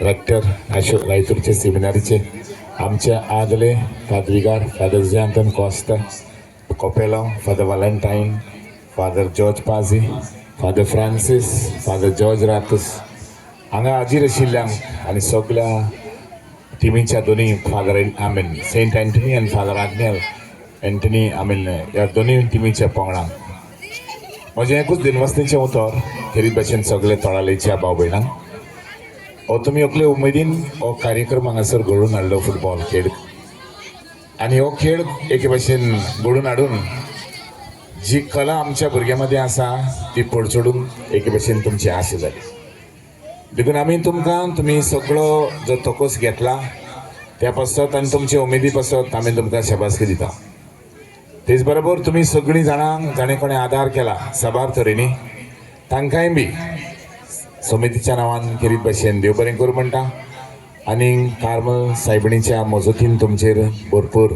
Rector रायतूरचे सेमिनारीचे आमचे आदले पादविगार father जे Anton Costa Copello, father Valentine, father George Pazzi, father Francis, father George रातस हांगा हाजीर आशिल्ल्यांक आनी सगल्या टिमीच्या दोनी father, I mean, Saint Anthony आनी father Agnel Anthony, I mean, ह्या दोनूय टिमीच्या पंगडांक म्हजें एकूच दिनवासनेचें उतर. खेरीत भाशेन सगळे तळालेच्या भाव भयणांक, हो तुमी एकले उमेदीन हो कार्यक्रम हांगासर घडोवन हाडलो फुटबॉल खेळ आनी हो खेळ एके भाशेन घडोवन हाडून जी कला आमच्या भुरग्यां मदीं आसा ती पडचडून एके भाशेन तुमची आशा जाली. देखून आमी तुमकां तुमी सगळो जो तकोस घेतला त्या पासत आनी तुमचे उमेदी पासत आमी तुमकां शाबासकी दिता. तेच बरोबर तुमी सगळीं जाणांक जाणें कोणें आदार केला साबार तरेनी तांकांय बी समितीच्या नांवान खेरीत भाशेन देव बरें करूं म्हणटा आनी कार्मल सायबिणीच्या मजतीन तुमचेर भरपूर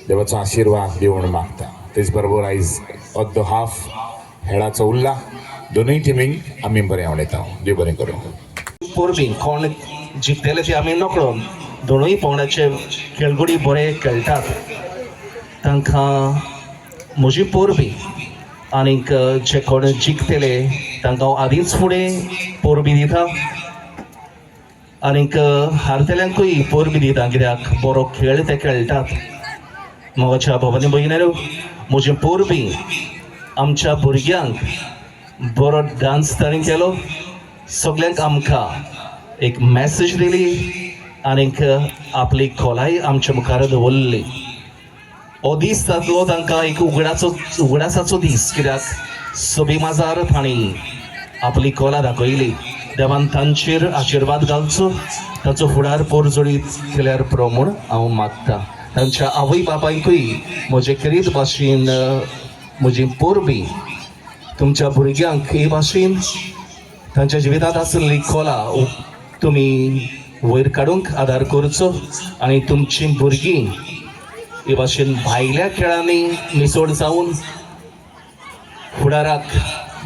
देवाचो आशिर्वाद दिवं म्हूण मागता. तेच बरोबर आयज अर्दो हाफ खेळाचो उरला. दोनूय टिमींक आमी बरें आवडयता. देव बरें करूं. परबीं. कोण जिखतले ते आमी नकळो. दोनूय पंगडाचे खेळगडी बरे खेळटात. तांकां म्हजी परबीं आनीक जे कोण जिखतले तांकां हांव आदींच फुडें परबीं दिता आनीक हारतल्यांकूय परबीं दिता, कित्याक बरो खेळ ते खेळटात. म्हज्या भवानी भयणीनो, म्हजी परबीं. आमच्या भुरग्यांक बरो डांस तांणी केलो. सगल्यांक आमकां एक मॅसेज दिली आनीक आपली खोलाय आमच्या मुखार दवरली. हो दीस जातलो तांकां एक उगडाचो उगडासाचो दीस, कित्याक सभी माजार तांणी आपली कला दाखयली. देवान तांचेर आशिर्वाद घालचो, तांचो फुडार पोरजोळीत केल्यार पुरो म्हूण हांव मागता. तांच्या आवय बापायकूय म्हजे खेरीत भाशेन म्हजी परबीं. तुमच्या भुरग्यांक हे भाशेन तांच्या जिवितांत आशिल्ली कला तुमी वयर काडूंक आदार करचो आनी तुमचीं भुरगीं हे भाशेन भायल्या खेळांनी मिसळ जावन फुडाराक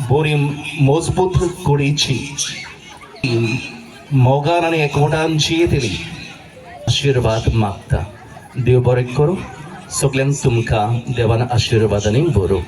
बरी मजबूत कुडीची मोगान आनी एकवटान जियेतली आशिर्वाद मागता. देव बरें करूं सगल्यांक. तुमकां देवान आशिर्वादांनी भरूं.